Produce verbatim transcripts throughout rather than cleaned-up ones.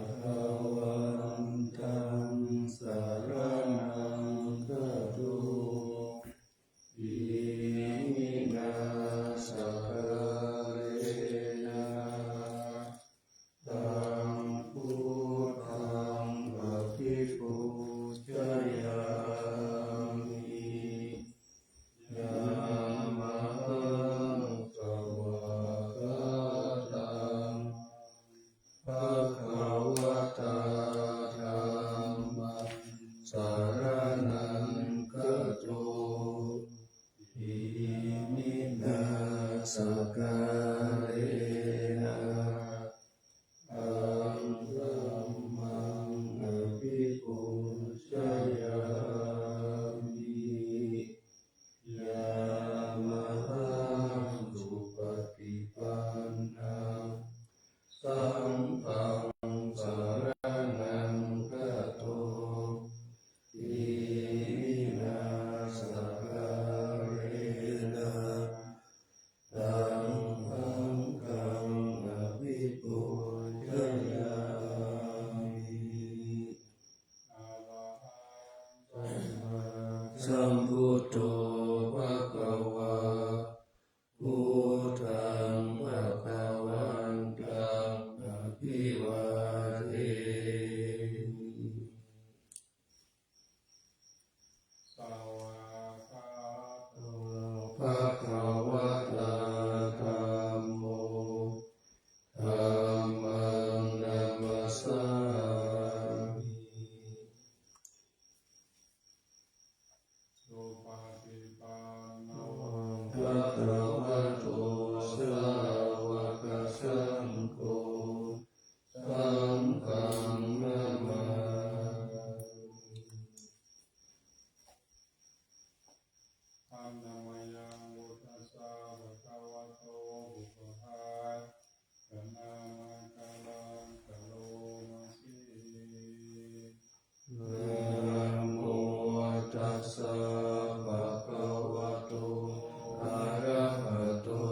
Bhagavantaṃ saraṇaṃ gato, iminā sakkārena taṃ buddhaṃ abhipūjayāmi. Yamahā svākkhātaṃ bhagavatā dhammaṃ saraṇaṃ gato, iminā sakkārena taṃ dhammaṃ abhipūjayāmi. Yamahā supaṭipannaṃ saṅghaṃ saraṇaṃ gato, iminā sakkārena taṃ saṅghaṃ abhipūjayāmi. Arahaṃ sammāsambuddho bhagavā, buddhaṃ bhagavantaṃ abhivādemi. Svākkhāto bhagavatā dhammo, dhammaṃ namassāmi. Supaṭipanno bhagavato sāvakasaṅgho, saṅghaṃ namāmi. Handa mayaṃ buddhassa bhagavato pubbabhāganamakāraṃ karoma se. Namo tassa bhagavato arahato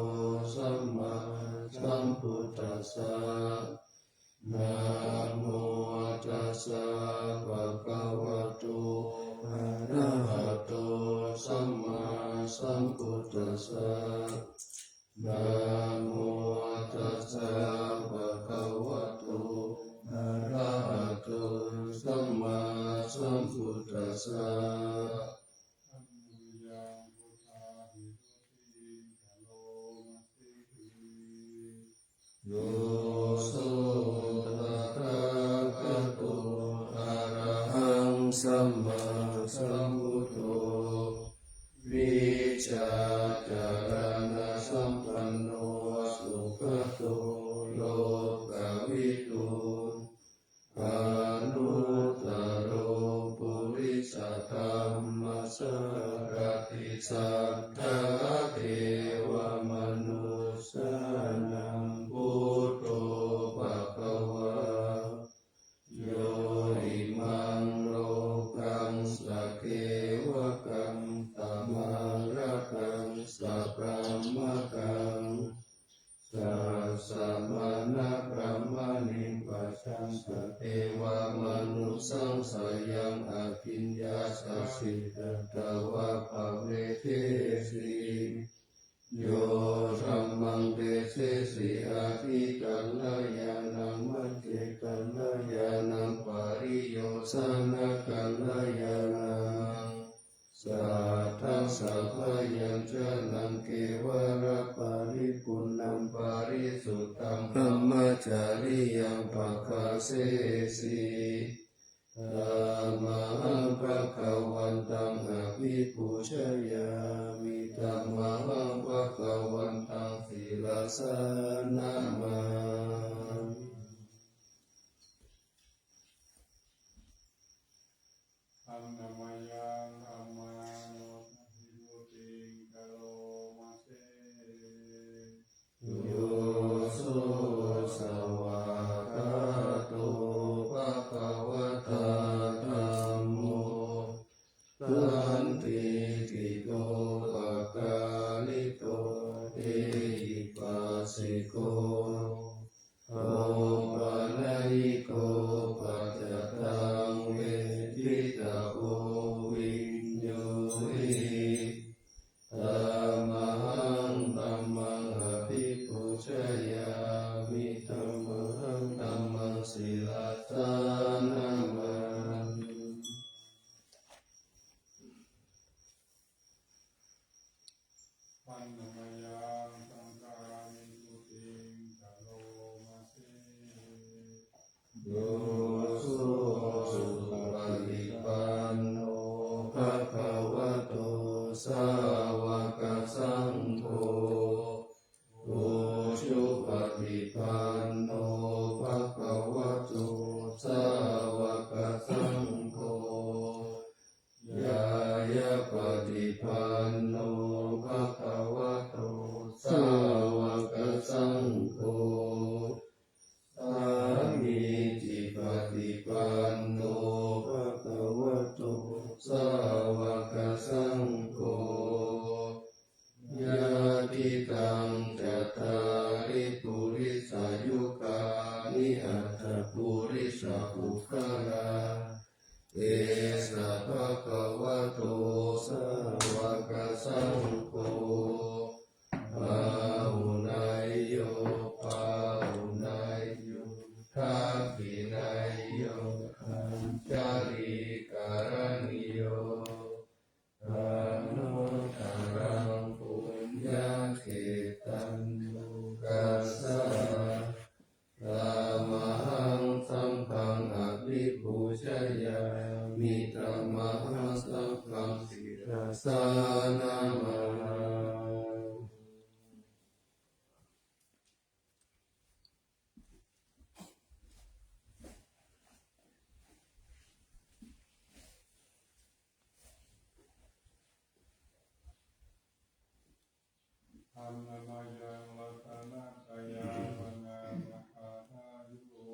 sammāsambuddhassa. Namo tassa bhagavato arahato sammāsambuddhassa. Namo tassa bhagavato arahato sammāsambuddhassa. Yo so tathāgato arahaṃ sammāsambuddho vijjācaraṇasampanno sugato lokavidū anuttaro purisadammasārathi satthā devamanussānaṃ buddho bhagavā. Yo imaṃ lokaṃ sakhevakaṃ samārakaṃ sabrahmakaṃ sassamaṇabrāhmaṇiṃ pajāya devamanussappaṃ seyyathīdaṃ tathāgataṃ bhagavantaṃ abhivādemi. Yo dhammaṃ desesi antikkhaṇe kalyāṇaṃ majjhettakalyāṇaṃ pariyosānakalyāṇaṃ sātthaṃ sabyañjanaṃ kevalaparipuṇṇaṃ parisuddhaṃ brahmacariyaṃ padassesi. Tamahaṃ bhagavantaṃ abhipūjayāmi. Tamahaṃ bhagavantaṃ sirasā namāmi. Handa mayaṃ dhammānussatibhūtiṃ karoma se. Yo so svākkhāto bhagavatā dhammo, sandiṭṭhiko akāliko ehipassiko opanayiko supaṭipanno bhagavato sāvakasaṅgho. Yadidaṃ cattāri purisayugāni aṭṭha purisapuggalā, esa bhagavato sāvakasaṅgho, āhuneyyo pāhuneyyo dakkhiṇeyyo añjalikaraṇīyo anuttaraṃ puññakkhettaṃ lokassāti. Tamahaṃ saṅghaṃ abhipūjayāmi, tamahaṃ saṅghaṃ sirasā namāmi. Annamayaṃ ratanattayamānā mahātāyu,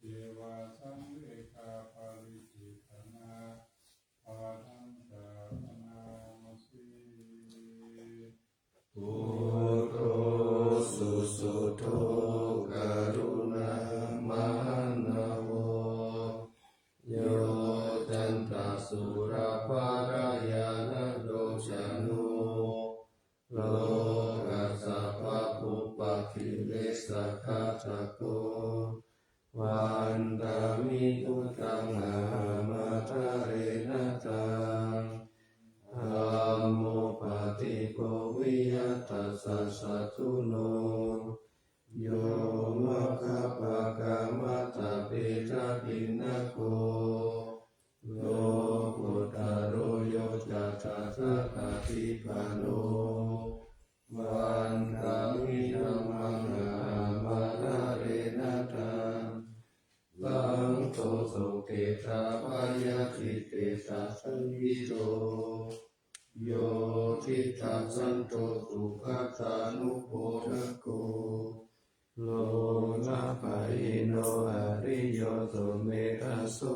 devā saṃvegaparitedana, padañca paṇāma se. Buddho susuddho karuṇāmahaṇṇavo, yoccantasuddhapallayaṇayojanā, lokassa pāpūpakilesaghātako, vandāmi buddhaṃ ahamādarena taṃ. Dhammo paṭikkhoviya tassa satthuno, yo maggapākamatabbhe dakkhiṇako, lokuttaro yo ca tathāgatipālo, vandāmi dhammaṃ ahamādarena taṃ. Saṅgho so kheddabbayadhiṭṭhena saṅkhittā, yo diṭṭhasanto sugatānubodhako, lokapahīno ariyo sumedhaso,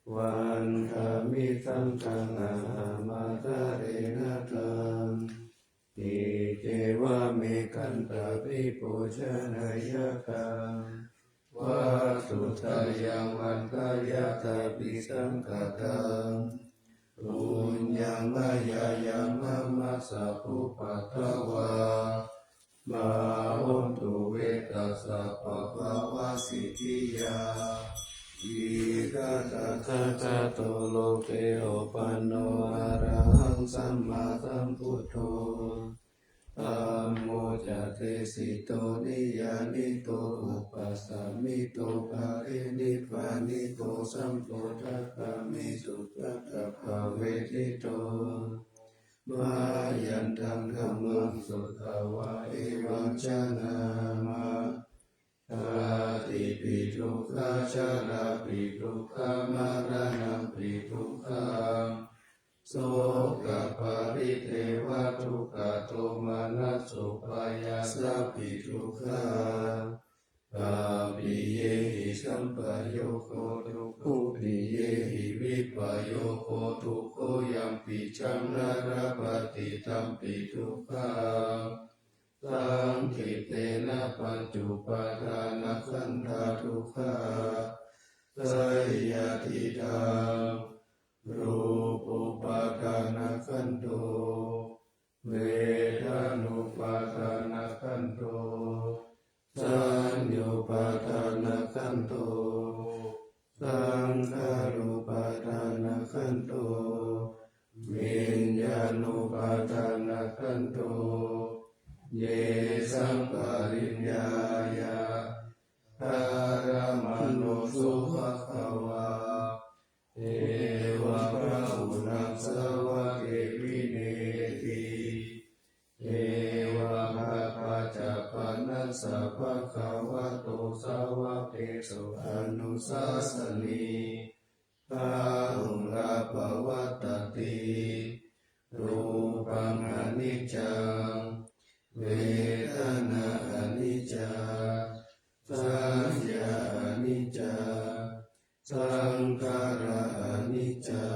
vandāmi saṅghaṃ ahamādarena taṃ. Iccevamekantabhipūjanīyaṃ vatthuttayaṃ vandeyya tabisaṅkhataṃ. Puññaṃ mayā yaṃ mama sabbupaddavā, mā hontu ve tassa pāpavasītiyā. Idaṃ tathāgato loke uppanno arahaṃ sammāsambuddho, dhammo ca desito niyyāniko uppasamito kale nibbāniko sambodhagāmi sugatāpavejjito. Mayantaṃ dhammaṃ sutvā evaṃ janāma, jātipi dukkhā jarāpi dukkhā maraṇampi dukkhaṃ, sokaparidevadukkhadomanassupāyāsāpi dukkhā, appiyehi sampayogo dukkho, piyehi vippayogo dukkho, yampicchaṃ na labhati tampi dukkhaṃ, saṅkhittena pañcupādānakkhandhā dukkhā. Seyyathidaṃ: rūpupādānakkhandho, vedanupādānakkhandho, saññupādānakkhandho, saṅkhārupādānakkhandho, viññāṇupādānakkhandho. Yesaṃ pariññāya dharamāno so bhagavā, evaṃ bahūnaṃ sāvake vineti. Evaṃ ākañca panassa bhagavato sāvakesu anussāsanī, bahulā pavattati. Rūpaṃ aniccaṃ, vedanā aniccā, saññā ani saṅkhārā aniccā,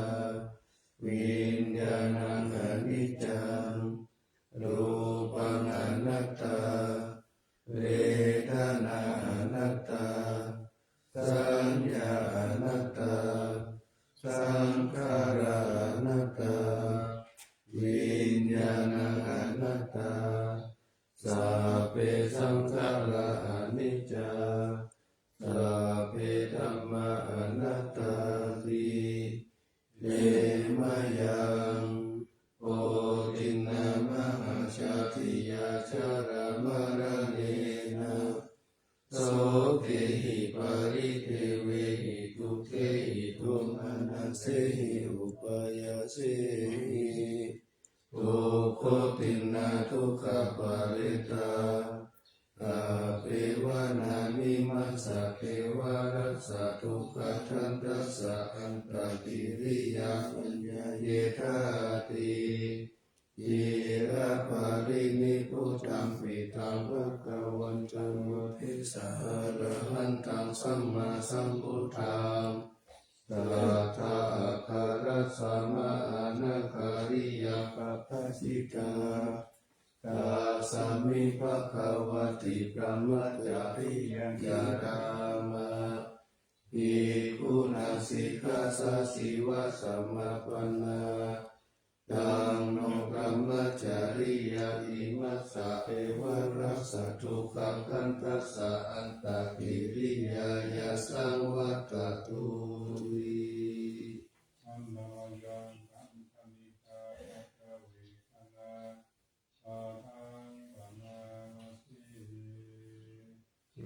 viññāṇaṃ aniccaṃ, rūpaṃ anattā, vedanā anattā, saññā anattā, saṅkhārā anattā, viññāṇaṃ anattā, sabbe saṅkhārā aniccā, sabbe dhammā anattāti. Te mayaṃ bodhiṃ mahāsāsakkhāya jalamaggena, sokehi paridevehi dukkhehi domanassehi upāyāsehi, dubbutiṇṇadukkhaparittānuppavedanā, dukkhadukkhadhammasukhadukkhadantassa antakiriyā paññāyedhāti. Ciraparinibbutampi taṃ bhagavantaṃ odesā arahantaṃ sammāsambuddhaṃ, satthā āgarakkhama anakāriya pabbajitā. Tasmiṃ bhagavati brahmacariyaṃ carāma, bhikkhūnaṃ sikkhāsāsīvasamāpannā. Taṃ no brahmacariyaṃ imassa evaṃrassa dukkhakkhandhassa antakiriyāya saṃvattatūti. Handa mayaṃ khaṇikā paṭhavikkhandhā, khandhaṃ paṇāma se.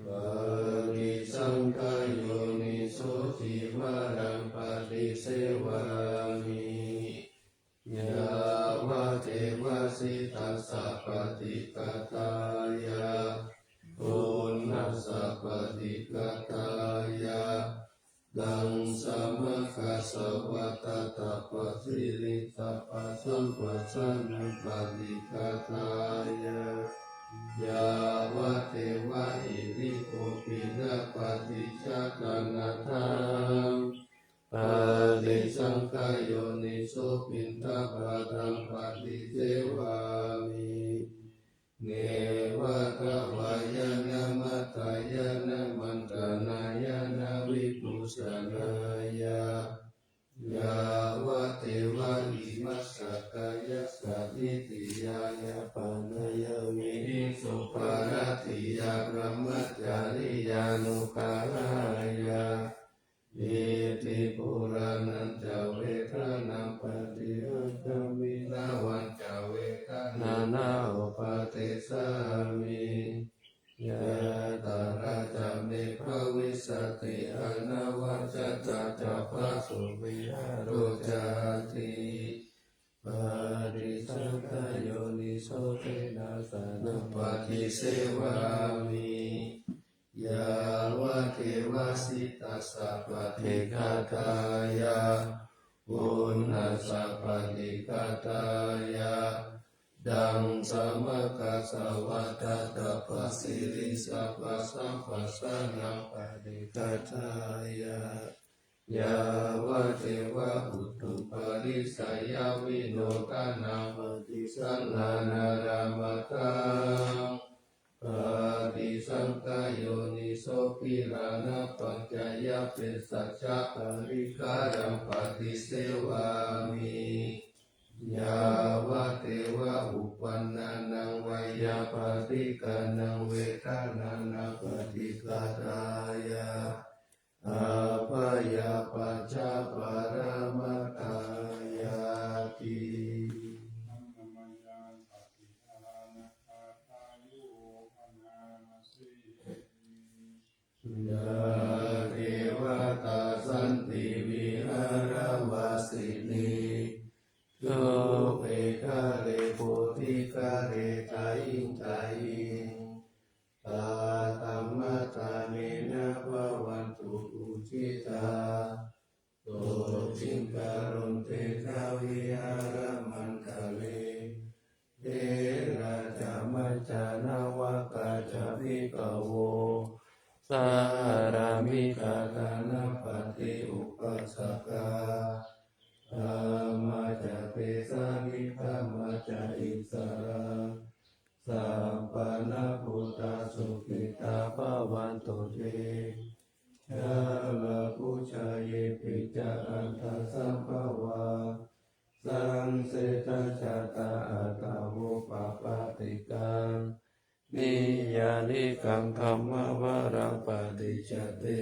Paṭisaṅkhā yoniso cīvaraṃ paṭisevāmi, yāvadeva sītassa paṭighātāya, uṇhassa paṭighātāya, daṃsamakassavātātapasiriṃsapasamphassānaṃ paṭighātāya, yāvadeva hirikopinapaṭicchādanatthaṃ, paṭisaṅkhā yoniso piṇḍapātaṃ paṭisevāmi, neva davāya na madāya na maṇḍanāya na vibhūsanāya, yāvadeva imassa kāyassa ṭhitiyā yāpanāya vihiṃsuparatiyā brahmacariyānuggahāya, iti purāṇañca vedanaṃ paṭihaṅkhāmi navañca vedanaṃ na uppādessāmi, yātrā ca me bhavissati anavajjatā ca phāsuvihārocāti. Paṭisaṅkhā yoniso cenasanaṃ paṭisevāmi, yāvadeva sītassa paṭighātāya, uṇhassa paṭighātāya, daṃsamakassavātātapasiriṃsapasamphassānaṃ paṭighātāya, yāvadeva utuparissayavinodanaṃ paṭisaṅkhānārāmatthaṃ, paṭisaṅkhā yoniso gilānapaccayabhesajjaparikkhāraṃ paṭisevāmi, yāvadeva uppannānaṃ veyyābādhikānaṃ vedanānaṃ paṭighātāya, abyāpajjhaparamatāyāti. Handa mayaṃ paṭihaṅkhā pāturahu bhaṇāma se. Yā devatā santi vihāravāsinī, thūpe ghare bodhighare tahiṃ tahiṃ, tā dhammadānena bhavantu pūjitā, sotthiṃ karontedha vihāramaṇḍale. Therā ca majjhā navakā ca bhikkhavo, Sārāmikā dānapatī upāsakā, dhammacakkekasā nigammakā ca issarā, sappāṇabhūtā sukhitā bhavantu te. Jalābujā yepi ca aṇḍasambhavā, saṃsedajātā athavopapātikā, niyyānikaṃ dhammavaraṃ paṭicca te,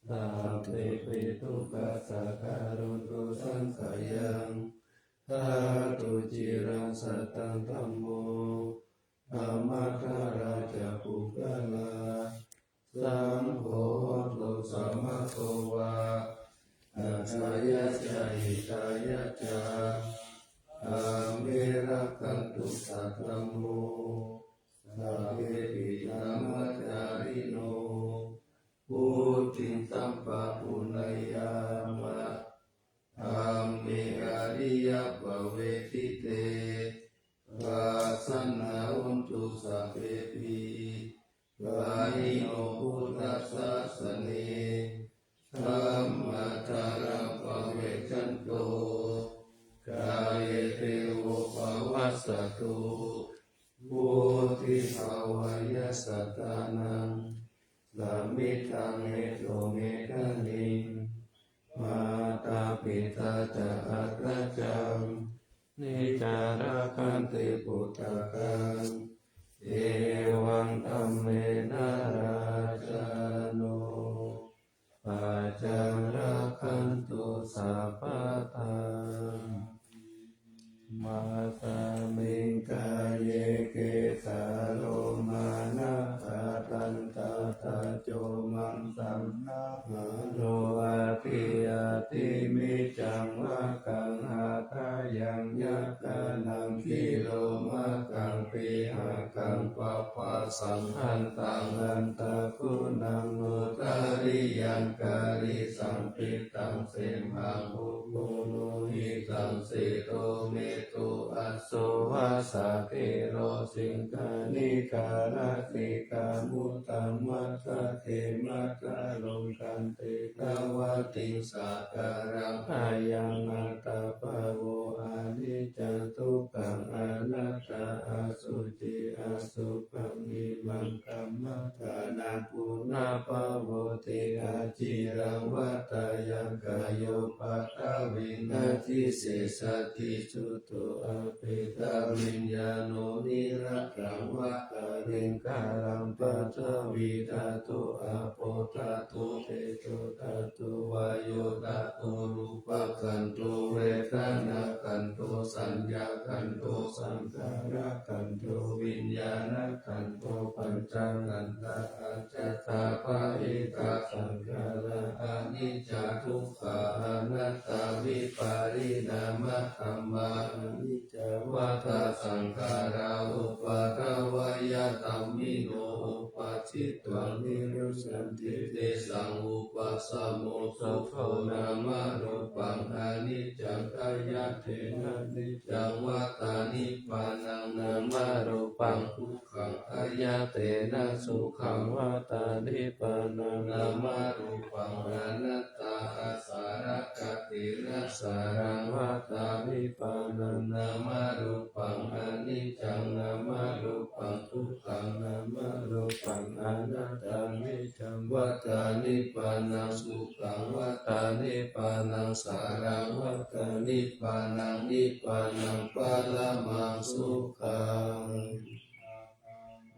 sabbepi dukkhassa karontu saṅkhayaṃ. Ṭhātu ciraṃ sataṃ dhammo, dhammaddharā ca puggalā, saṅgho hotu samaggo va, atthāya ca hitāya ca. Amhe rakkhatu saddhammo, sabbepi dhammacārino, vuḍḍhiṃ sampāpuṇeyyāma, dhamme ariyappavedite. Pasannā hontu sabbepi, pāṇino buddhasāsane. Dhammaddharā pavecchanto, kāle devo pavassatu, vuḍḍhibhāvāya sattānaṃ, samiddhaṃ netu medaniṃ. Mātā pitā ca atrajaṃ, niccaṃ rakkhanti puttakaṃ, evaṃ dhammena rājāno, pajaṃ rakkhantu sabbadā. Imasmiṃ kāye kesā lomā nakhā dantā taco maṃ saṃ, haṇo adī adi mijjaṃ vakkaṃ hadayaṃ yakkhānaṃ khīlomakhaṃ pihakaṃ papphāsaṃ antaṃ antaguṇaṃ udariyaṃ karīsaṃ pittaṃ semhaṃ ugghū lohitaṃ sedo medu assū vasā khīro siṅghāṇikā lasikā mudhā matthake mattharo kanthe tavattiṃ sākāraṃ. Ayaṃ attabhāvo aniccā dukkhaṃ anattā asucī asubhaṃ imaṃ kammadānaṃ punabbhavoti aciraṃ vata yaṃ kāyo paṭhaviṃ adhisessati chuddho apetaviññāṇo niratthaṃ vata liṅgaraṃ paṭhavīdhātu āpo dhātu tejo dhātu vāyo dhātu rūpakhandho vedanākhandho saññākhandho saṅkhārakhandho viññāṇakhandho pañcakkhandhā ajjhattā bahiddhā saṅkhārā aniccā dukkhā anattā vipariṇāmadhammā. Aniccā vata saṅkhārā uppādavayadhammino uppajjitvā nirujjhanti tesaṃ vūpasamo sukho. Nāmarūpaṃ aniccaṃ āyatena niccaṃ vata nibbānaṃ nāmarūpaṃ dukkhaṃ āyatena sukhaṃ vata nibbānaṃ nāmarūpaṃ anattā āsarakkhatena sāraṃ vata nibbānaṃ nāmarūpaṃ aniccaṃ nāmarūpaṃ dukkhaṃ nāmarūpaṃ anattā niccaṃ vata nibbānaṃ sukhaṃ vata nibbānaṃ sāraṃ vata nibbānaṃ nibbānaṃ paramaṃ sukhaṃ.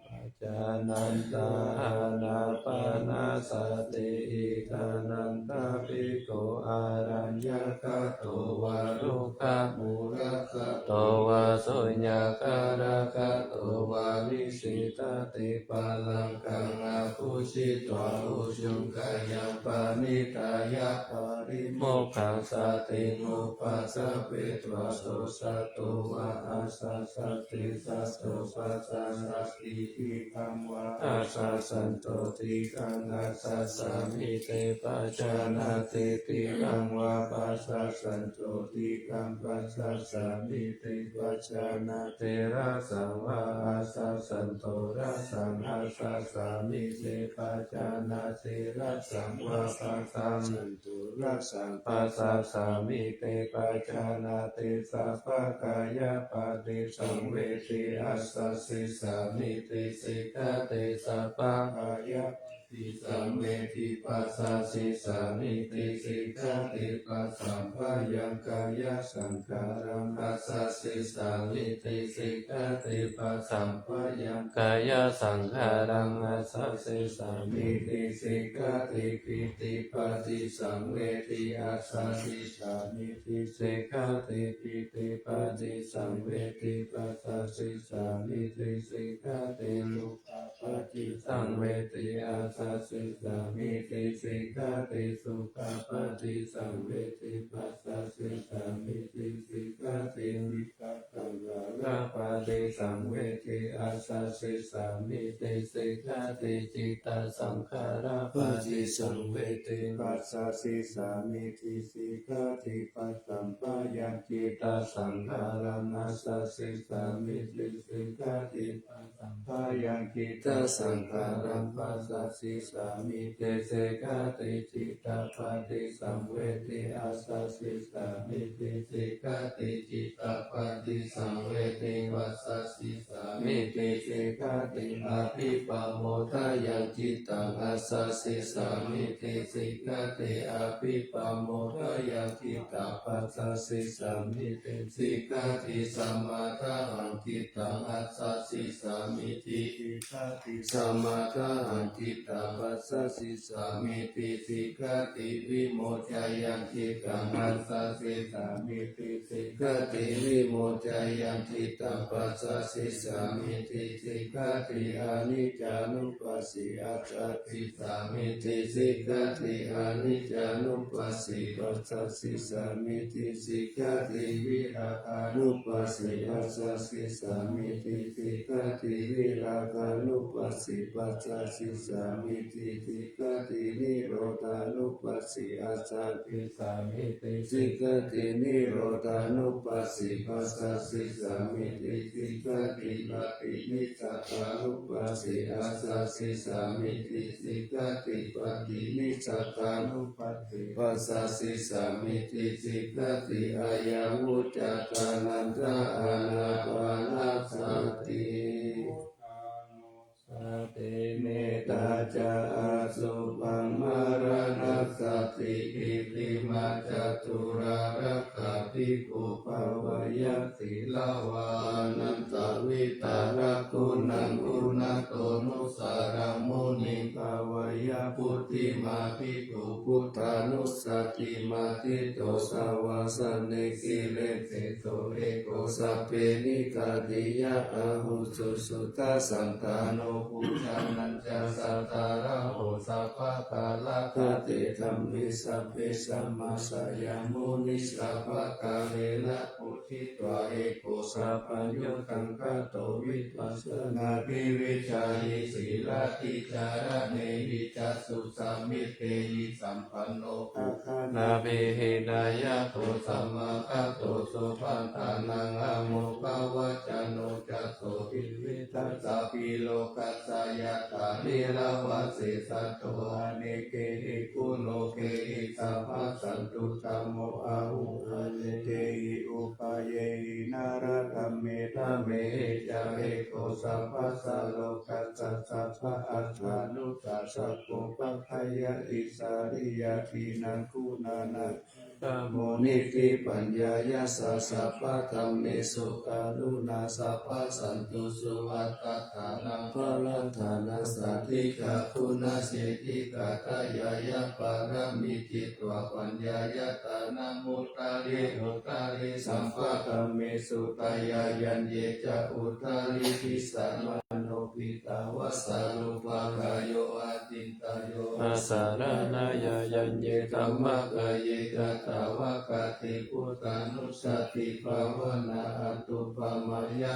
Pajānantā ānāpānasati. Idanantaṃ bhikkhū araññagato vā rukkhamūlagato vā suññakāṇagato vā nisitāti pallaṅkaṃ abhujitvā ujukayaṃ paniṭṭhāya pārimokkhāya satiṃ upasampētvā so sato vā asasati. Sato pasasati, ṭhitaṃ vā asasāto ṭhitaṃ asasāmīti pajānāti, ṭhitaṃ vā pasasāto ṭhitaṃ pasasāmīti pajānāti, rasaṃ vā asasāto rasaṃ asasāmīti pajānāti, jānāti, rasaṃ vā bhaṇḍaṃ santu rasaṃ pasāsāmīti pajānāti, sabbakāyappaṭisaṃvedī āsajjissāmīti sikkhati, sabbakāya paṭisaṃvedī pajāsissāmīti sikkhati, pasamphayaṃ kāyasaṅkhāraṃ āsajjissāmīti sikkhati, pasamphayaṃ kāyasaṅkhāraṃ āsajjissāmīti sikkhati, pītipaṭisaṃvedī āsajjissāmīti sikkhati, pītipaṭisaṃvedī pajāsissāmīti sikkhati, sukha paṭisaṃvedī āsajjissāmīti sikkhati, sukhapaṭisaṃvedī pajāsissāmīti sikkhati, cittasaṅkhārapaṭisaṃvedī āsajjissāmīti sikkhati, cittasaṅkhārapaṭisaṃvedī pajāsissāmīti sikkhati, pasamphayaṃ cittasaṅkhāraṃ āsajjissāmīti sikkhati, pasamphayaṃ cittasaṅkhāraṃ pajāsissāmīti sikkhati, cittapaṭisaṃvedī āsajjissāmīti sikkhati, cittapaṭisaṃvedī pajāsissāmīti sikkhati, abhipamodāya cittaṃ āsajjissāmīti sikkhati, abhipamodāya cittaṃ pajāsissāmīti sikkhati, samādāhaṃ cittaṃ āsajjissāmīti sikkhati, samādāhaṃ cittaṃ pajāsissāmīti sikkhati, vimoccāya cittaṃ āsajjissāmīti sikkhati, vimoccāya cittaṃ pajāsissāmīti sikkhati, aniccānupassī āsajjissāmīti sikkhati, aniccānupassī pajāsissāmīti sikkhati, virāgānupassī āsajjissāmīti sikkhati, virāgānupassī pajāsissāmīti sikkhati, nirodhānupassī āsajjissāmīti sikkhati, nirodhānupassī pajāsissāmīti sikkhati, paṭinissagānupassī āsajjissāmīti sikkhati, paṭinissagānupassī pajāsissāmīti sikkhati, ayaṃ vuccatā nanda ānāpānasati. Sati, metā ca asubhaṃ maraṇasati, pīti majjhatthu rāgagga bhikkhū bhāvaye sīlavā, anantavitarā guṇaṃ guṇato nussaraṃ muniṃ bhāvaye, puthimā bhikkhū buddhanussatī matthito, savāsane giriseso eko sabbe nikkhantiyā ahuṃ susuddhasaṅghāno, pujanañca sādaraho sabbakālakate dhamme sabbe sammāsamāya muni sabbakālena bojjhitvā eko sabbaññutaṃ kato vipassanāhi vijjāhi sīladhicāraṇehi ca susamitehi sampanno guṇānaṃ vihinayako samāgato supaṭṭhānaṃ āmokavacano ca sotivi dasapilokassa yathā nīrava seṭṭho anekehi guṇokehi sabbasantutamo ahu anekehi upayehi nālādhamme dhamme ca eko sabbassa lokassa sabbaatthasāro sabbopabhayā isariyā khīṇaguṇā na munipi paññāya sa sabbadhammesu karuṇā sabbasantusu attadānaṃ paradānaṃ sādhikā guṇasiddhi gatā ñāṇapāramī citvā paññāyatanamuttariṃ uttariṃ sabbadhammesu taññāya ye ca uttariṃ disā mano tabbasarupakkhayo acintayyo asaraṇā Yaññe dhammakāye katvāna buddhānussatibhāvanā anupamayā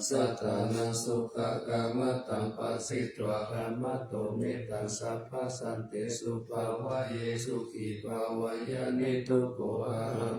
sattānaṃ sukhakaṃ anatthaṃ pharitvā kataṃ mettaṃ sabbasañce sujjhāvāya sukhī bhāvāya niddukkho ahaṃ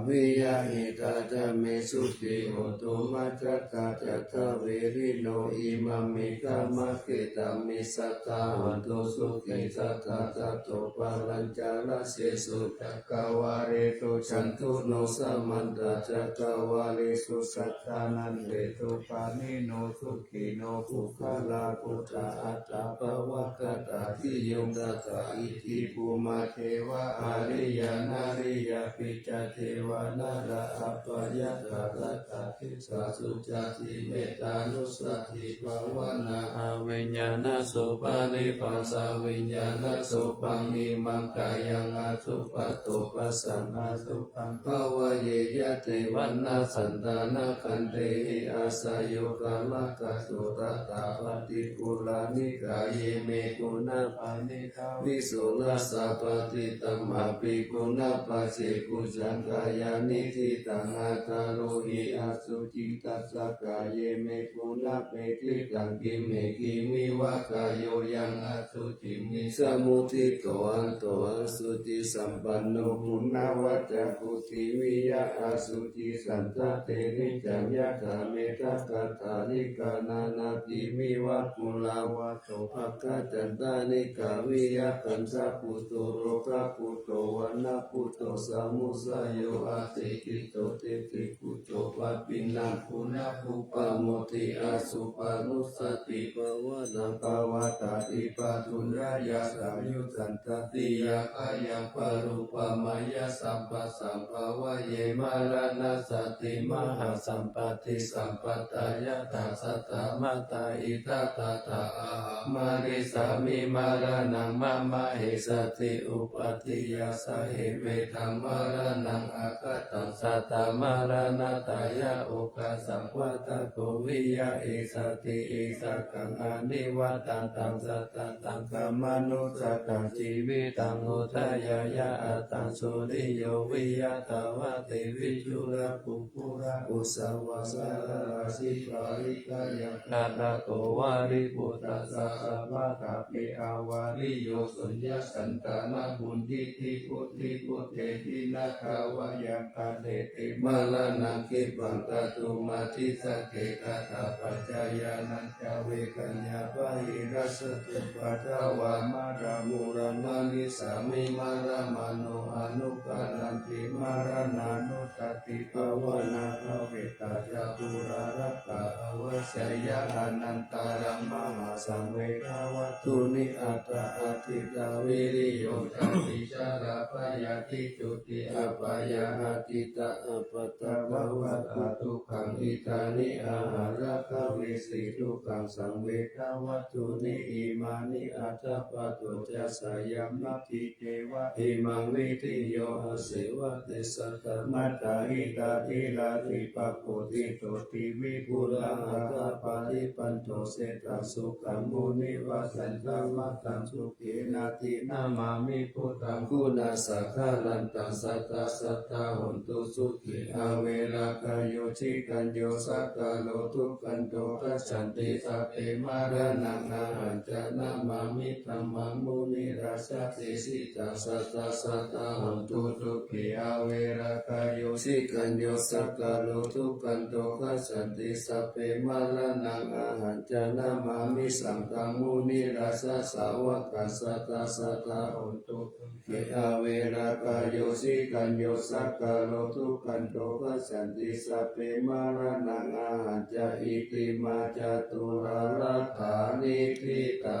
viyahitā ca me sukhī hotu majjhattā ca dāvilino. Imaṃ me dhammaketaṃ me satthā hontu sukhī satthā. Catto pādañcaraṇesu cakkavāḷesu cāturo samantā cakkavāḷesu dassanaṃ devatāno sukhino puggalā buddhā atta bhavagatā. Iti yo tattha iti bhummā devā ariyā nariyāpi ca devā nārā appagatāvatthā desā suddhāti mettānussatibhāvanā. Abhiññānasupādinā abhiññānarūpaṃ imaṃ kāyaṃ asupato passaṃ asupaṃ bhāvaye. Yade vaṇṇaṃ santānakhandhehi āsayo kālakato tathāpati purāṇikā ye me guṇā pāṇi visuddhā sabbadhi dhammāpi guṇā pasīdhusaṅkhāya niṭṭhitaṃ. Athārohi asuciṃ tassa kāye me guṇā pāṇidhaṃ. Kimme kiṃ miva kāyo yaṃ asuciṃ visamuddhito anto asucisampanno guṇavaccaṃ puthiviyaṃ asuciṃ santādhe niccaṃ yathā mettakaṭṭhālikā nānābhimiva phullava so bhāgasacchānikā viya kañjā putto rogā putto vaṇṇaṃ putto samudayo āsi khitto dethi putto pāpiṇaṃ guṇapūpamo ti asupanussatibhāvanā. Bhavatāti pāturayasaṃyuttā tatiyā kāyaṃ parūpamayā sabbasaṃ bhāvaye maraṇassāti mahāsampattisampatā yathā jātā mātā itha tathā ahaṃ marissāmi maraṇaṃ mama essati uppādiyā sahevadaṃ maraṇaṃ agataṃ jātā maraṇatthāya oghatiṃ vata bhūmiya essati essakaṃ anivajjitaṃ sattataṃ dhammanussataṃ jīvitaṃ udayāya attaṃ suriyo viya thāvatī vichurā puggalā ussavā sattharājī pāligā yakkhā rakkho vāriputtasāsabhā kāpi avariyo suññaṃ santānaṃ vuḍḍhiti vuḍḍhibhutteti nāgābhayaṃ kampeti maraṇaṃ khippaṃ kātumatthi saṅghe. Katappañca ñāṇañca veganañca pahīnā satupaddavā maraṃ mūḷaṃ manissāmi maraṃ mano anupadanti maraṇānussatibhāvanā bhāvitā ca turārakkhā āvajjeyya anantaraṃ mahāsaṃvedavātūni aṭṭha āditā viriyo cāpi jarābhayā ṭhitū ti apāyā atītā appaṭivatā dukkhā iddhāni āhārā gavesi dukkhaṃ saṃvedavātūni imāni aṭṭha pāṇo cāsayaṃ natthi ceva imaṃ vithiyo asevati satta mattā hitāhi rāhi pāpū ti sotthi vipulā aggā paripaṇṇo seṭṭhaṃ sukhaṃ munivasaṃ tamataṃ su khenaci namāmi buddhaṃ guṇasāgarantaṃ sadā sadā hontu sukhī averā kāyo cikañño sakkāro dukkhato gacchanti sabbe maraṇaṃ ahañca namāmi dhammaṃ munirājā desitaṃ sadā sadā hontu sukhī averā kāyo cikañño sakkāro dukkhato gacchanti sabbe maraṇaṃ ahañca namāmi saṅghaṃ munirājassa sāvakaṃ sadā sadā hontu sukhī averā kāyo cikañño sakkāro dukkhato gacchanti sabbe maraṇaṃ ahañca itimā caturārakkhanīṭhitā.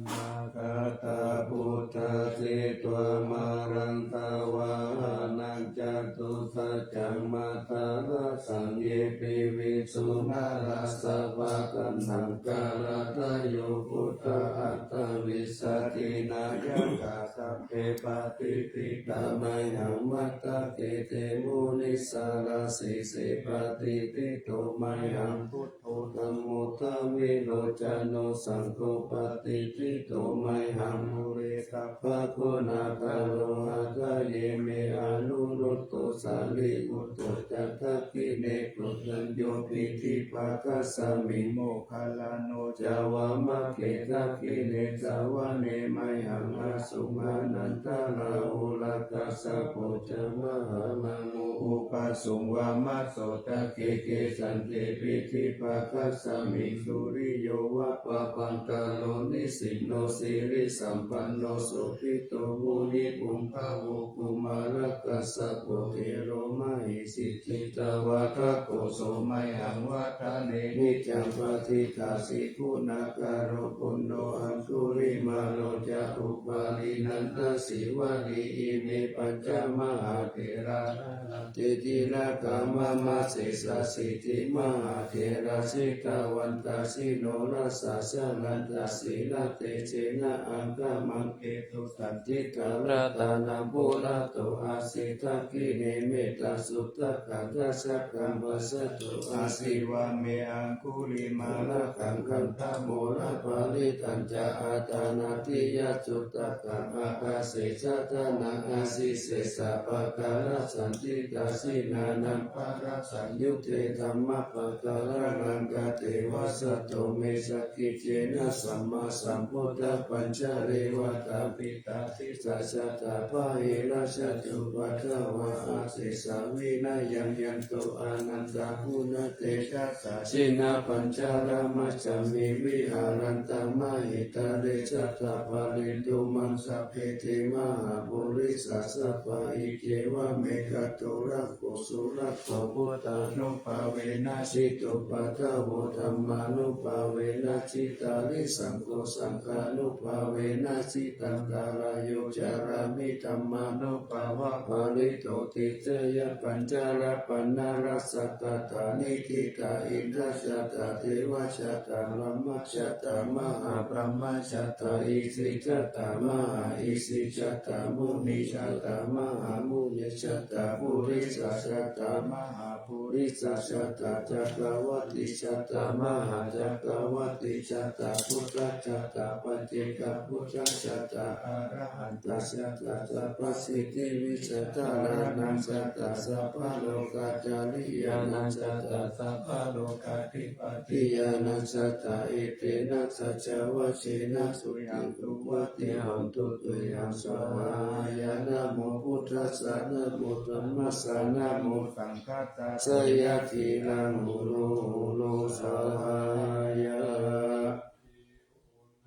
Tathāgatā buddhā jetvā māraṃ davāhanaṃ catusaccāsabhaṃ mahārājā ye piviṃsu narāsabhā. Taṇhaṅkarādayo buddhā aṭṭhavīsati nāyakā sabbe patiṭṭhitā mayhaṃ matthake te munissarā. Sīse patiṭṭhito mayhaṃ buddho dhammo dvilocano saṅgho patiṭṭhito mayhaṃ ure sabbaguṇākaro. Hadaye me Anurud dho Sāriputto ca dakkhiṇe Koṇḍañño piṭṭhibhāgasmiṃ Moggallāno ca vāmake. Dakkhiṇe savane mayhaṃ āsuṃ Ānandarāhulā Kassapo ca Mahānāmo ubhāsuṃ vāmasotake. Kesante piṭṭhibhāgasmiṃ suriyo va pabhaṅkaro nisinno sirisampanno sobhi to munipuṅgavo. Kumārakassapo thero mahesī cittavādako so mayhaṃ vadane niccaṃ patiṭṭhāsi guṇākaro. Puṇṇo Aṅgulimālo ca Upālī Nandasīvalī ime pañca mahātherā jalantī tilakā mama. Sesāsīti mahātherā jitavantā jinorasā jalantā sīlatejena aṅgamaṅgesu saṇṭhitā. Ratanaṃ purato āsi dakkhiṇe mettasuttakaṃ dhajaggaṃ pacchato āsi vāme Aṅgulimālakaṃ. Khandhamoraparittañca Āṭānāṭiyasuttakaṃ ākāse chadanaṃ āsi sesā pākārasaṇṭhitā. Jinānaṃ balasaṃyutte dhammapākāralaṅkate vasato me sakiccena sammāsambuddhapañjare. Vātapittādisañjātā bāhirajjhattupaddavā asesā vinayaṃ yantu anantaguṇatejasā. Jinapañjaramajjhamhi viharantaṃ mahītale sattappālentu maṃ sabbe te mahāpurisāsabhā. Iccevam ekato rakkho surakkho buddhānubhāvena jitupaddavo dhammānubhāvena jitārisaṅgho saṅghānubhāvena jitaṅkarāyo carāmi dhammānubhāvapālito. Tisso ca pañca rakkhaṇā rakkhāsa tathā niṭṭhitā indajātā devajātā brahmajātā mahābrahmajātā isijātā mahāisijātā munijātā mahāmunijātā purisajātā mahāpurisajātā cakkavattijātā mahācakkavattajātā buddhajātā paccekabuddhajātā arahantajātā sabbasiddhivijitā jinānañjātā sabbalokacāriyānañjātā sabbalokādhipatiyānañjātā etena saccavajjena tuyhaṃ suvatthi hotu tuyhaṃ svāhāya. Namo buddhassa namo dhammassa namo saṅghassa jayasīlaṃ horo horo svāhāya.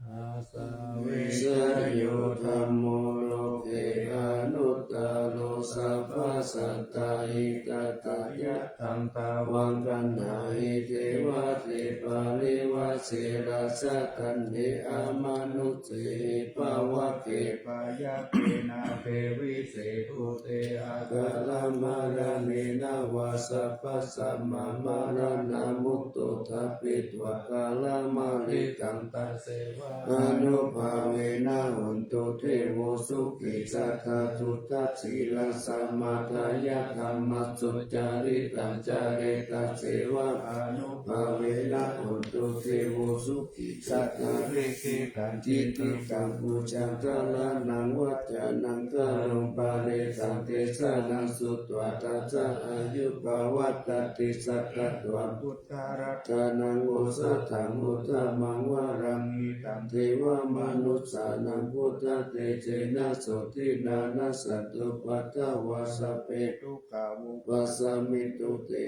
Asa vijayo dhammo loke anuttaro sabbasattahitatthāya. Taṃ tvaṃ gaṇhāhi devate parivajje rājadaṇḍe amanusse pāvake byagghe nābhevise bhūte akālamaraṇena vā sabbasappamāṇaṃ mutto tappetvā kālamāritaṃ tasseva ānubhāvena hontu devo sukhī sadā duṭṭhasīlaṃ samādāya dhammaṃ sucaritaṃ care tasseva ānubhāvena hontu devo sukhī sadā likkhitaṃ cintitaṃ pūjaṃ dhāraṇaṃ vācanaṃ garuṃ paresaṃ desanaṃ sutvā tassa āyu pavaḍḍhatīti. Sakkatvā buddharatanaṃ osathaṃ uttamaṃ varaṃ hitaṃ devamanussānaṃ buddhatejena sotthinā nassantupaddavā sabbe dukkhā vūpasamentu te.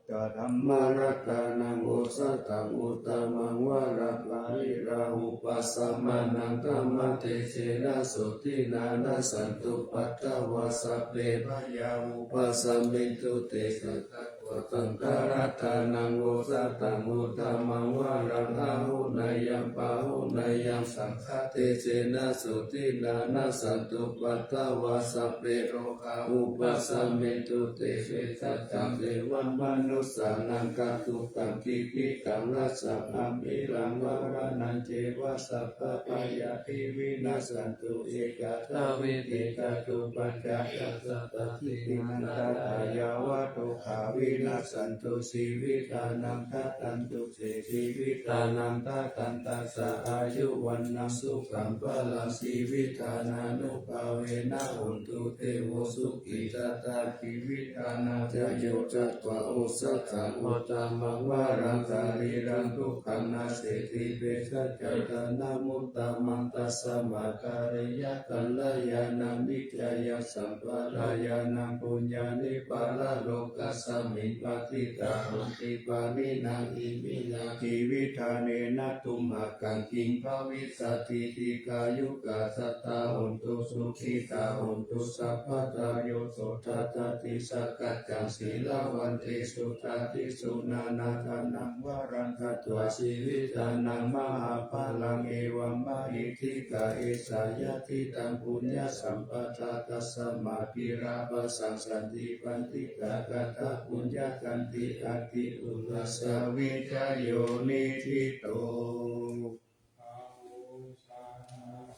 Dhammaratanaṃ osathaṃ uttamaṃ varaṃ pariḷāhūpasamanaṃ dhammatejena sotthinā nassantupaddavā sabbe bhayā vūpasamentu te. Sakkatvā Saṅgharatanaṃ osathaṃ uttamaṃ varaṃ āhuneyyaṃ pāhuneyyaṃ saṅghatejena sotthinā nassantupaddavā sabbe rogā vūpasamentu te. Bhejajjaṃ devamanussānaṃ kātukaṃ tividhaṃ rasaṃ amhilaṃ maraṇañceva sabbabhayā vinassantu. Ekadā vidhikā dubbhajā ca sattā tiṇṇannatā yāva dukkhā vinassantu jīvitānaṃ dadantu te jīvitaṃ dadantaṃ ca āyu vaṇṇaṃ sukhaṃ balaṃ jīvitadānubhāvena hontu devo sukhī sadā jīvitadānaṃ ca. Yo tattva osathaṃ uttamaṃ varaṃ sarīraṃ dukkhānaṃ sthiti bhejajja ṭhānamuttamaṃ tasmā kālena kalyāṇaṃ niṭṭhitaṃ sampādāya puññāni paralokasmiṃ patiṭṭhānti pāṇinā iminā jīvitthānena tumhākaṃ kiṃ bhavissati. Dīghāyukā sadā hontu sukhitā hontu sabbadā. Yo tattha atthi sakkaccaṃ sīlavantesu dādisu nānādanaṃ varaṃ datvā jīvitdānaṃ mahapphalaṃ evammahiddhikā esā yadidaṃ puññasampadaṃ tasmā dīvārasaṃ santi paṇḍitā kataṃ puññakkhettaṃ āti. Uttamaṃ sāvijjāyo niṭṭhito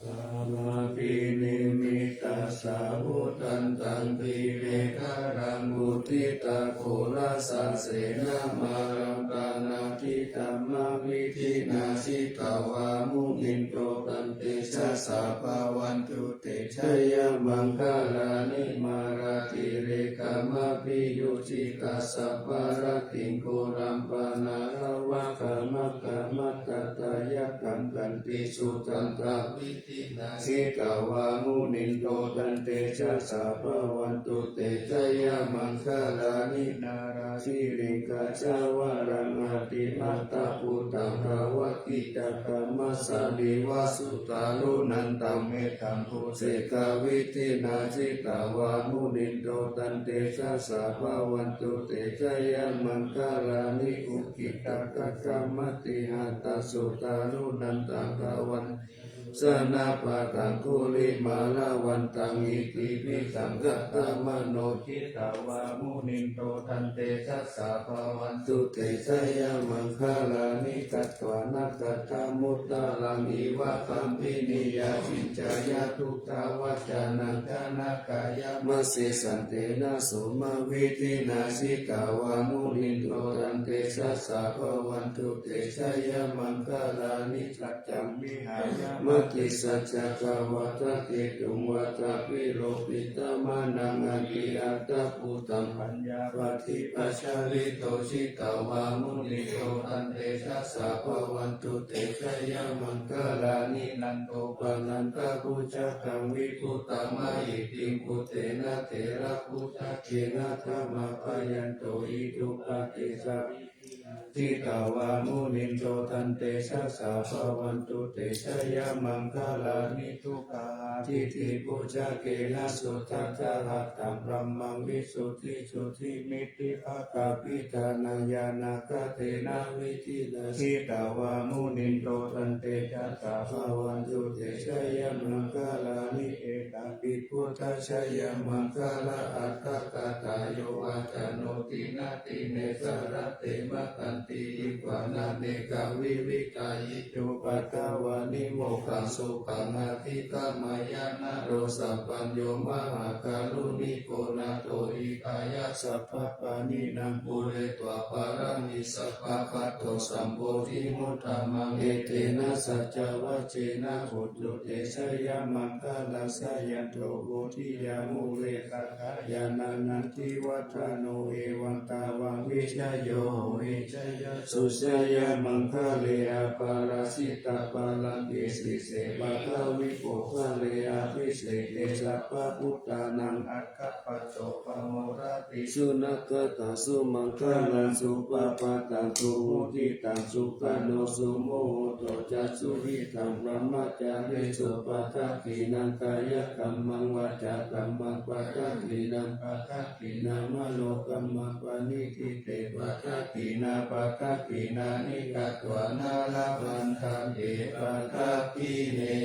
abhisamānabhinimmitasāvudhantaṃ grīmekhalaṃ uditaghorasasenamāraṃ dānādidhammavidhinā jitavā munindo taṃ tejasā bhavatu te jayamaṅgalāni. Mārātirekamabhiyujjhitasabbarattiṃ ghorampanāḷavakamakkhamathaddhayakkhaṃ khantīsudantavidhinā jitavā munindo taṃ tejasā bhavatu te jayamaṅgalāni. Nāḷāgiriṃ gajavaraṃ atimattabhūtaṃ dāvaggicakkamasanīva sudāruṇantaṃ mettambusekavidhinā jitavā munindo taṃ tejasā bhavatu te jayamaṅgalāni. Ukkhittakhaggam atihatthasudāruṇantaṃ dhāvantiyojanapathaṅgulimālavantaṃ iddhībhisaṅkhatamano jitavā munindo taṃ tejasā bhavatu te jayamaṅgalāni. Katvāna kaṭṭhamudaraṃ iva gabbhinīyā ciñcāya duṭṭhavacanaṃ janakāyamajjhe santena somavidhinā jitavā munindo taṃ tejasā bhavatu te jayamaṅgalāni. Saccaṃ vihāya matisaccakavādaketuṃ vādābhiropitamanaṃ atiandhabhūtaṃ paññāpadīpajalito jitavā munindo taṃ tejasā bhavatu te jayamaṅgalāni. Nandopanandabhujagaṃ vibudhaṃ mahiddhiṃ puttena therabhujagena damāpayanto iddhūpadesavidhinā jitavā munindo taṃ tejasā bhavatu te jayamaṅgalāni. Duggāhadiṭṭhibhujagena sudaṭṭhahatthaṃ brahmaṃ visuddhijutimiddhibakābhidhānaṃ ñāṇāgadena vidhinā jitavā munindo taṃ tejasā bhavatu te jayamaṅgalāni. Etāpi buddhajayamaṅgalaaṭṭhagāthā yo vācano dinadine sarate matandī hitvānanekavividhāni cupaddavāni mokkhaṃ sukhaṃ adhigameyya naro sapañño. Mahākāruṇiko nātho hitāya sabbapāṇinaṃ pūretvā pāramī sabbā patto sambodhimuttamaṃ. Etena saccavajjena hotu te jayamaṅgalaṃ. Jayanto bodhiyā mūle sakyānaṃ nandivaḍḍhano evaṃ tvaṃ vijayo hohi jayassu jayamaṅgale, aparājitapallaṅke sīse paṭhavipokkhare, abhiseke sabbabuddhānaṃ aggappatto pamodati. Sunakkhattaṃ sumaṅgalaṃ supabhātaṃ suhuṭṭhitaṃ, sukhaṇo sumuhutto ca suyiṭṭhaṃ brahmacārisu, padakkhiṇaṃ kāyakammaṃ vācākammaṃ padakkhiṇaṃ, padakkhiṇaṃ manokammaṃ paṇidhī te padakkhiṇā, padakkhiṇāni katvāna labhantatthe padakkhiṇe.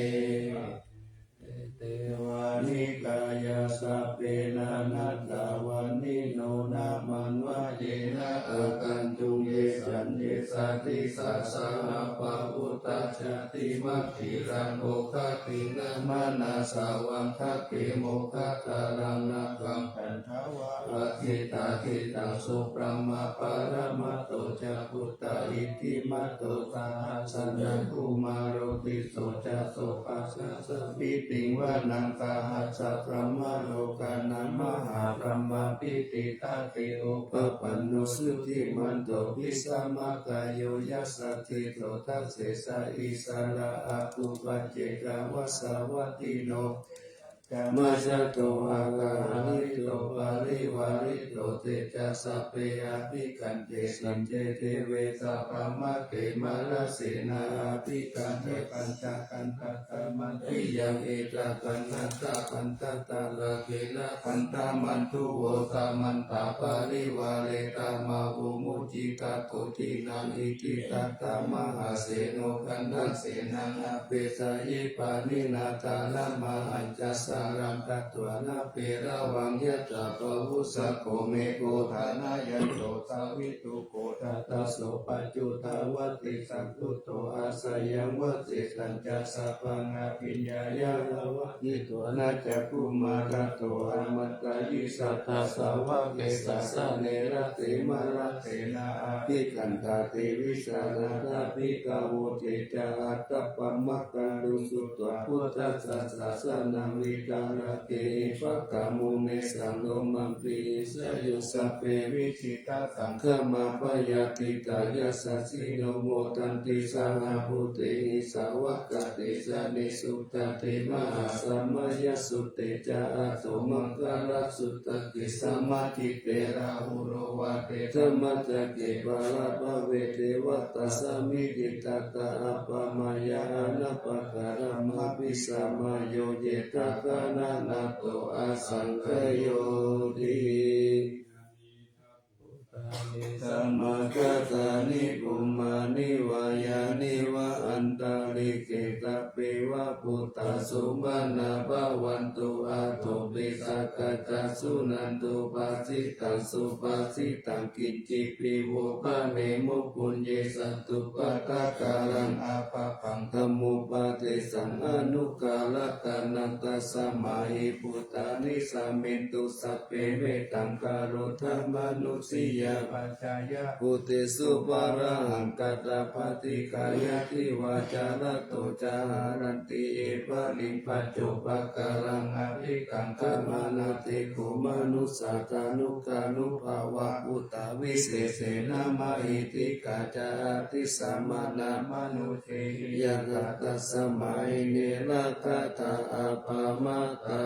Etevāni kāyā sabbe nānattavaṇṇino, nāmanvayena āgantuṃ ye caññe sadisā saha. Pavutthajātimakkhīlaṃ oghatiṇṇamanāsavaṃ, dakkhemoghataraṃ nāgaṃ candaṃva asitātitaṃ. Subrahmā paramatto ca puttā iddhimato saha, sanatkumāro tisso ca sopāga samiddhiṃ vanaṃ. Sahassabrahmalokānaṃ mahābrahmābhitiṭṭhati, upapanno jutimanto bhismākāyo yasassi so. Dasettha issarā āgū paccekavasavattino, samāgato akahārito parivārito. Te ca sabbe abhikkante sinde deve sabrahmake, mārasenā abhikkante pañcakandā mandiyaṃ. Etha gaṇhatha bandhatha rāgena bandhamatthu vo, samantā parivāretha mā vo muñcittha koci naṃ. Iti tattha mahāseno kaṇhasenaṃ apesayi, pāṇinā talamāhacca saraṃ katvāna bheravaṃ. Yathā pāvussako megho thanayanto savijjuko, tadā so paccudāvatti saṅkuddho asayaṃvase. Tañca sabbaṃ abhiññāya vavakkhitvāna cakkhumā, tato āmantayi satthā sāvake sāsane rate. Mārasenā abhikkantā te vijānātha bhikkhavo, te ca ātappamakaruṃ sutvā buddhassa sāsanaṃ. Vītarāgehi pakkāmuṃ nesaṃ lomampi iñjayuṃ, sabbe vijitasaṅgāmā bhayātītā yasassino, modanti saha bhūtehi sāvakā te janesutāti. Mahāsamayasutte ca ātappamakaṃsu taṃ ke samāhitvā rāhulā vācedammacakke, pāṇabhave devatā samitiṃ tathā āpamāya anappakāraṃ abhisamāyo, yetha gaṇhatha asaṅkhayyoti. Samāgatāni bhummāni vā yāni va antalikkhe, sabbe va bhūtā sumanā bhavantu, athopi sakkacca suṇantu bhāsitaṃ. Subhāsitaṃ kiñcipi vo bhaṇemu puññe, sadupādākaraṃ āpabhaṃ dhammūpadesaṃ anukārakānaṃ. Tasmā hi bhūtā nisāmentu sabbe, mettaṃ karotha mānusiyā pajāya, bhūtesu pārahaṃ kathā paṭiggaṇhati. Vācārato ca haranti ye baliṃ, paccopakāraṃ abhikaṅkhamānā, te kho manussā tanukānubhāvā, bhūtā visesena mahiddhikā ca ātisamānā manujehi yathā. Tasmā hi ne rakkhatha appamattā.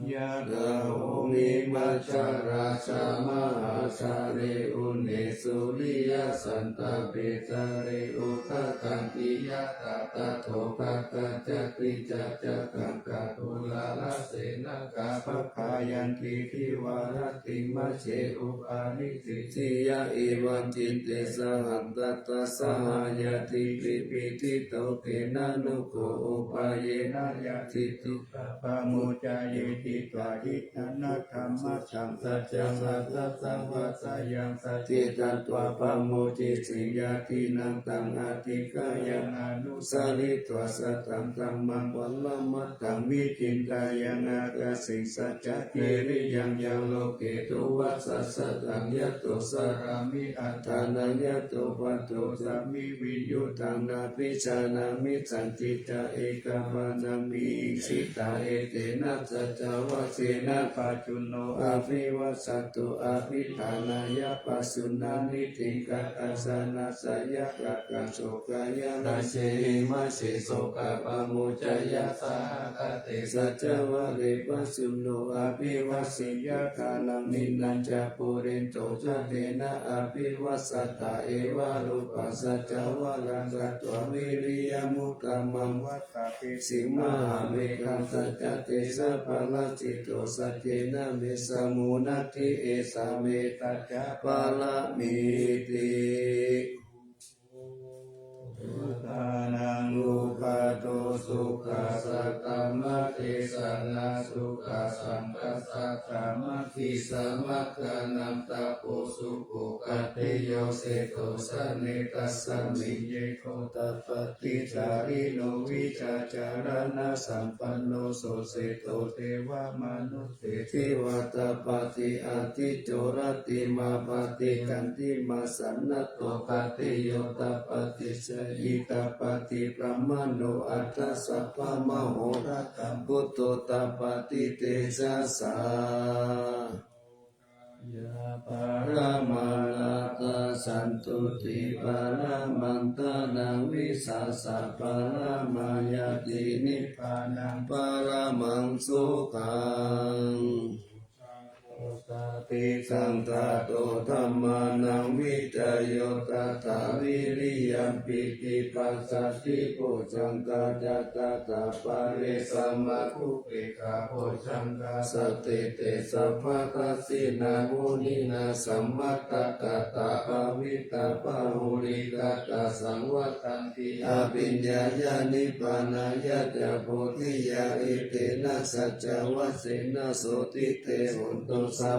Yathā bhummimajjharā ca mahāsāgare, une suriyasantāpe jale udakaṃ iti yathā, tathāgataṃ ca ticcakkhataṃ catuḷārasenaṃ, gabbhaggaṃ iti divā rattiṃ majjhe upanissi siya evaṃ citte saha tattha saha ñātibhi peṭṭhito, kena no kho upāyena yadiṭṭhito pamocayeti. Tayidaṃ na dhammassaṃ saccaṃ atthasavādayaṃ, sacce tatvā pamocesi ñātīnaṃ, taṃ adhikkāya anusaritvā, sataṃ dhammaṃ paramatthaṃ vicindeyya, ākāseṃ saccakiriyaṃ yā loke tuvaṭṭhasattaṃ. Yato carāmi antānaṃ yato paddosmi viññūhī, nābhijānāmi sañcicca ekapāṇaṃ vihiṃsitā, etena saccavajjena. Pajjunno abhivajjatto abhiṭhānāya pajjunanītiṃ, kattañca na seyyathākaṃ sokaṃ yaraṃ, khīṇe mahe sokapamojayā. Saha katte saccavajje pajjunno abhivajjeyya, kālaṃ vineyya pūreṇḍu ca tena abhivajjatā. Evarūpaṃ saccavajjena katvā vīriyamuttamaṃ, vata- -bhisi mahābhetaṃ. Saccatejapālajjito saccena me sammo natthi, esā me saccapāramīti. Uttānaṃ uggato sukhā, saddhammadesanā sukhā, saṅghassa sāmaggī, samaggānaṃ tapo sukho. Khattiyo seṭṭho janetasmiṃ, yeṇ- -dho tapati carino, vijjācaraṇasampanno so seṭṭho, devamanusseshiva tapati. Aticco rattimābhāti, candimā sannaddho, khattiyo tapati jhāyī tapati brāhmaṇo, atha sabbamahorattaṃ buddho tapati tejasā. Paramāraddhaṃ santuṭṭhiparamaṃ dānaṃ, vijjācaraparamāya ti nibbānaṃ paramaṃ sukhaṃ. Satisaṅkhāto dhammānaṃ vicayo tathā, vīriyaṃ pīti passaddhi bojjhaṅgā ca tathāpare, samādhupekkhabojjhaṅgā sattete sabbadassinā, muninā sammadakkhātā bhāvitā bahulīkatā, saṃvattanti abhiññāya nibbānāya ca bodhiyā. Etena saccavajjena sotthi te hotu sabbadā.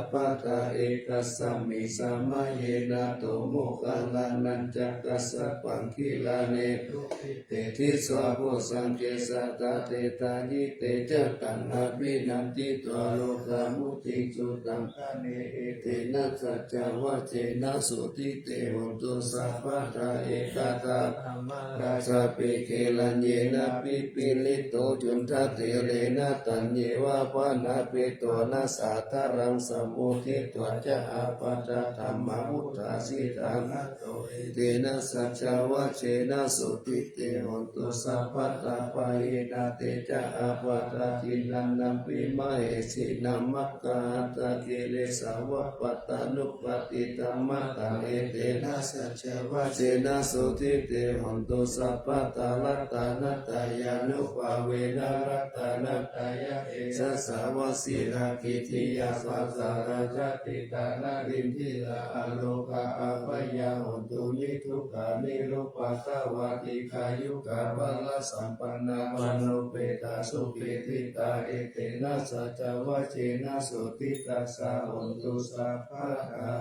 Ekasmiṃ samaye nātho moggallānañca kassapaṃ, gilāne dukkhite disvā bojjhaṅge satta, te sāyite ca taṃ abhinanditvā rogā mucciṃsu taṅkhaṇe. Etena saccavajjena sotthi te hotu sabbadā. Ekadā dhammarājāpi gelaññenābhipīḷito, cundattherena taññeva bhaṇāpetvāna sādaraṃ, sammoditvā ca ābādhā tamhā vuṭṭhāsi ṭhānaso. Etena saccavajjena sotthi te hotu sabbadā. Pahīnā te ca ābādhā tiṇṇannampi mahesinaṃ, maggāhatakilesā va pattānuppattidhammataṃ. Etena saccavajjena sotthi te hotu sabbadā. Ratanattayānubhāvena ratanattayā tejasā, vajirakkhittiyā pajarāja- -ṭhitā narindiyā, arogā abyādo niddukkho nirupādo va. Dīghāyukā balasampannā vaṇṇaṃ petāsukhī citā. Etena saccavajjena sotthi tassa hotu sabbadā.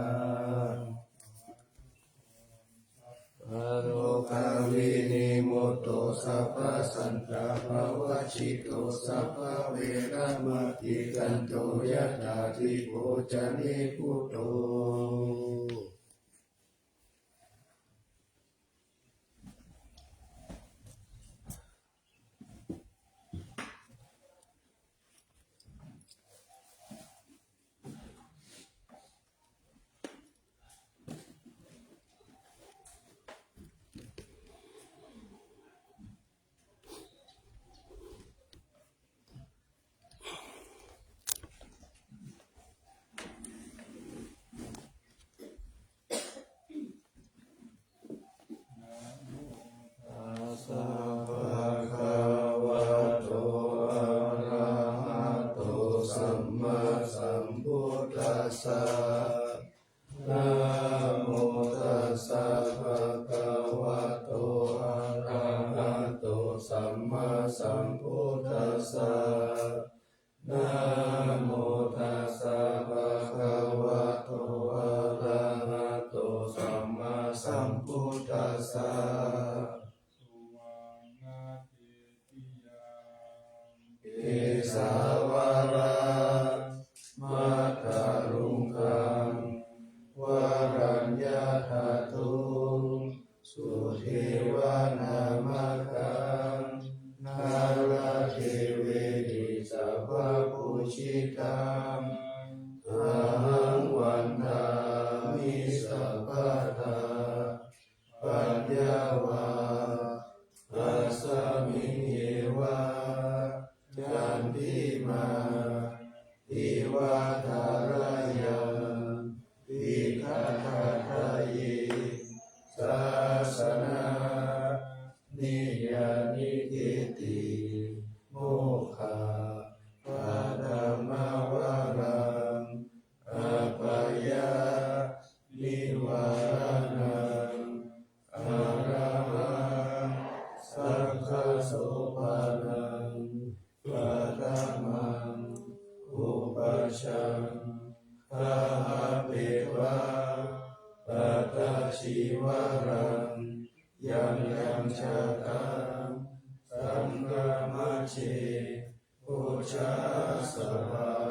Rogā vinimutto sabbasantāpavajjito, sabbaveramatikkanto yathā dīpo ca nibbutho. Tassa bhagavato arahato sammāsambuddhassa. Namo tassa bhagavato arahato sammāsambuddhassa. Namo tassa bhagavato arahato sammāsambuddhassa. Kesavaraṃ Mātulungaṃ Varaññāthaduṃ Sudevanāmakam Nāḷadevehi Sabba Divāharayaṃ vigatāṭaye sāsanā niyanigīti mokkhapatham maraṃ apāyanivāraṇaṃ arahaṃ sakkasopanaṃ paṭhamaṃ upajjhaṃ gahapetvā atacīvaraṃ yaṃ yaṃ jātaṃ saṅghamajjhe pūjā sabha